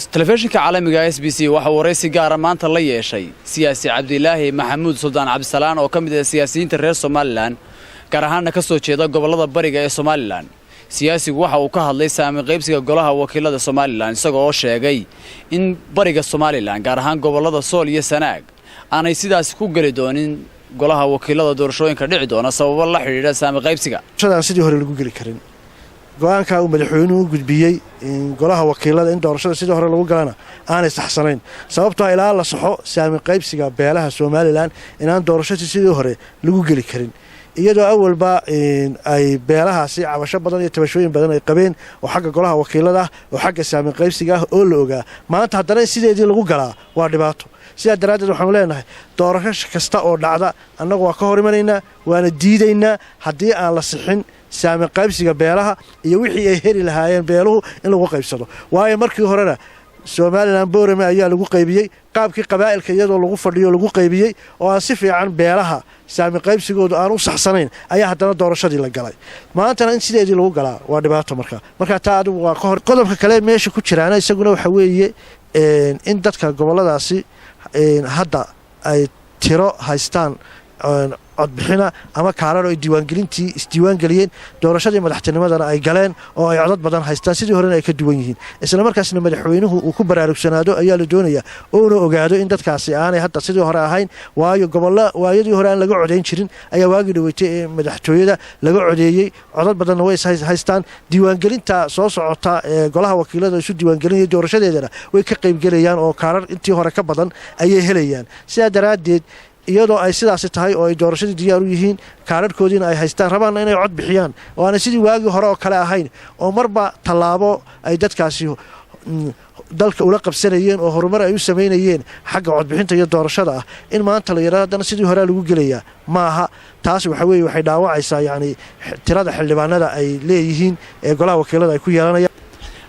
Telefishinka caalamiga SBC waxa uu waraysi gaara maanta la yeeshay siyaasi Cabdilaahi Maxamuud Suldaan Cabdisalaan, oo ka mid ah siyaasiyiinta reer Somaliland, gaar ahaanna ka soo jeeda gobollada bariga ee Somaliland. Siyaasigu waxa uu ka hadlay saami qaybsiga golaha wakiilada Somaliland, isagoo oo sheegay in bariga Somaliland, gaar ahaan gobollada Sool iyo Sanaag, aanay sidaas ku geli doonin golaha wakiilada doorashooyinka dhici doona, sababo la xidhiidha saami qaybsiga. Aan sidii hore lagu geli karin go'aanka uu madaxweynuhu u gudbiyey golaha wakiilada in doorashada sidii hore lagu galana aanay saxsanayn, sababtoo ilaa la saxo saami qaybsiga beelaha Somaliland inaan doorashadii sidii hore lagu geli karin, iyadoo awalba ay beelahaasi cabasho badan iyo tabashooyin badan ay qabeen oo xagga golaha wakiilada ah oo xagga saami qaybsiga ah oo la ogaa. Maanta haddana in sideedii lagu galaa waa dhibaato. Sidaa daraaddeed waxaanu leenahay, doorasho kasta oo dhacda annagu waa ka hor imanaynaa, waana diidaynaa haddii aan la sixin saami qaybsiga beelaha iyo wixii ay heli lahaayeen beeluhu in lagu qaybsado. Waayo, markii horena Somaliland Boorame ayaa lagu qaybiyey qaabkii qabaa'ilka, iyadoo lagu fadhiyo lagu qaybiyey oo aan si fiican beelaha saami qaybsigoodu aan u saxsanayn ayaa haddana doorashadii la galay. Maantana in sideedii lagu galaa waa dhibaato. Markaa taa adigu waa ka hor. Qodobka kale meesha ku jiraana isaguna waxa weeye in dadka gobolladaasi hadda ay tiro haystaan codbixina ama kaarar oo ay diiwaangelintii isdiiwaangeliyeen, doorashadii madaxtinimadana ay galeen oo ay codad badan haystaan, sidii horena ay ka duwan yihiin. Isla markaasna madaxweynuhu uu ku baraarugsanaado ayaa la doonayaa, ouna ogaado in dadkaasi aanay hadda sidii hore ahayn. Waayo, gobollo waayadii hore aan laga codayn jirin ayaa waagii dhaweetay ee madaxtooyada laga codeeyey, codad badanna way haystaan. Diiwaangelinta soo socota ee golaha wakiilada isu diiwaangelinaya doorashadeedana way ka qaybgelayaan oo kaarar intii hore ka badan ayay helayaan. Sidaa daraaddeed, iyadoo ay sidaasi tahay oo ay doorashadii diyaar u yihiin, kaararhkoodiina ay haystaan, rabaanna inay cod bixiyaan, oo aanay sidii waagii hore oo kale ahayn oo marba tallaabo ay dadkaasi dalka ula qabsanayeen oo horumar ay u samaynayeen xagga codbixinta iyo doorashada ah, in maanta la yidhahdo haddana sidii horea lagu gelayaa maaha. Taas waxa weeye waxay dhaawacaysaa yacni tirada xildhibaanada ay leeyihiin ee golaha wakiilada ay ku yeelanayaan.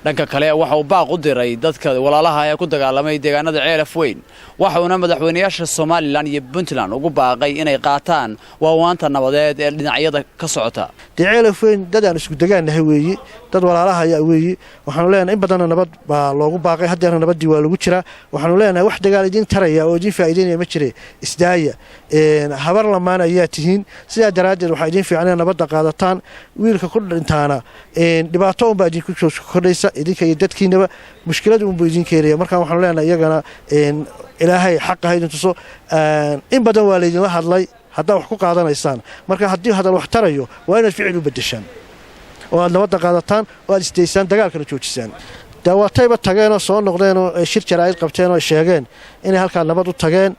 Dhanka kale, waxa uu baaq u diray dadka walaalaha ee ku dagaalamay deegaanada Ceelaf Weyn, waxa uuna madaxweynayaasha Somaliland iyo Puntland ugu baaqay inay qaataan waawaanta nabadeed ee dhinacyada ka socota. Dee, Ceelaf Weyn dad aan isku degaannahay weeyi, dad walaalaha ayaa weeyi. Waxaanu leenahay, in badanna nabad baa loogu baaqay, haddeerna nabaddii waa lagu jiraa. Waxaanu leenahay, wax dagaal idiin taraya oo idiin faa'iideynaya ma jire, isdaaya. Habar lamaan ayaa tihiin. Sidaa daraaddeed waxaa idiin fiican inaad nabadda qaadataan. Wiilka ku dhintaana dhibaato unbaa idinku soo kordhaysa, idinka iyo dadkiinaba mushkilad unbuu idiin keenaya. Marka waxaanu leenahay iyagana, Ilaahay xaqa ha idin tuso. In badan waa laydinla hadlay haddaa wax ku qaadanaysaan. Marka haddii hadal wax tarayo, waa inaad ficil u beddeshaan oo aad nabadda qaadataan oo aad isdaysaan, dagaalkana joojisaan. Dee, waatayba tageenoo soo noqdeenoo shir jaraa'id qabteen oo sheegeen inay halkaa nabad u tageen.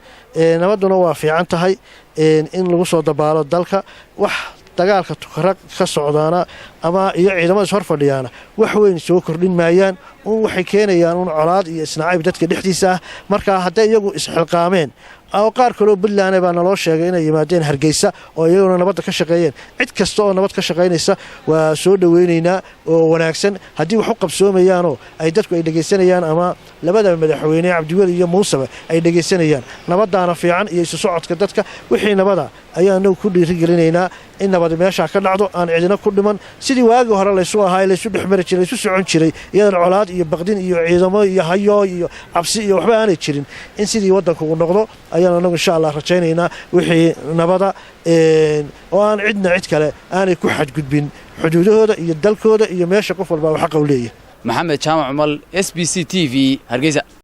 Nabadduna waa fiican tahay in lagu soo dabaalo dalka. Wax dagaalka Tukaraq ka socdaana ama iyo ciidamada is hor fadhiyaana wax weyn soo kordhin maayaan, un waxay keenayaan un colaad iyo isnacayb dadka dhexdiisa ah. Marka hadday iyagu isxilqaameen oo qaar kaloo Puntland baa naloo sheegay inay yimaadeen Hargeysa oo iyaguna nabadda ka shaqeeyeen, cid kasta oo nabad ka shaqaynaysa waa soo dhoweynaynaa oo wanaagsan. Haddii wax u qabsoomayaanoo ay dadku ay dhegaysanayaan ama labada madaxweyne Cabdiweli iyo Muuseba ay dhegaysanayaan, nabadaana fiican iyo isu socodka dadka. Wixii nabada ayaa anagu ku dhiirigelinaynaa in nabadi meeshaa ka dhacdo, aan cidina ku dhiman, sidii waagii hore laysu ahaa, laysu dhexmari jiray, laysu socon jiray, iyadan colaad iyo baqdin iyo ciidamo iyo hayoo iyo cabsi iyo waxba aanay jirin, in sidii waddanku uu noqdo ayaan anagu insha Allah rajaynaynaa. Wixii nabada oo aan cidna cid kale aanay ku xadgudbin xuduudahooda iyo dalkooda iyo meesha qof walba uu xaqa u leeyahay. Maxamed Jaamac Cumal, SBC TV, Hargeysa.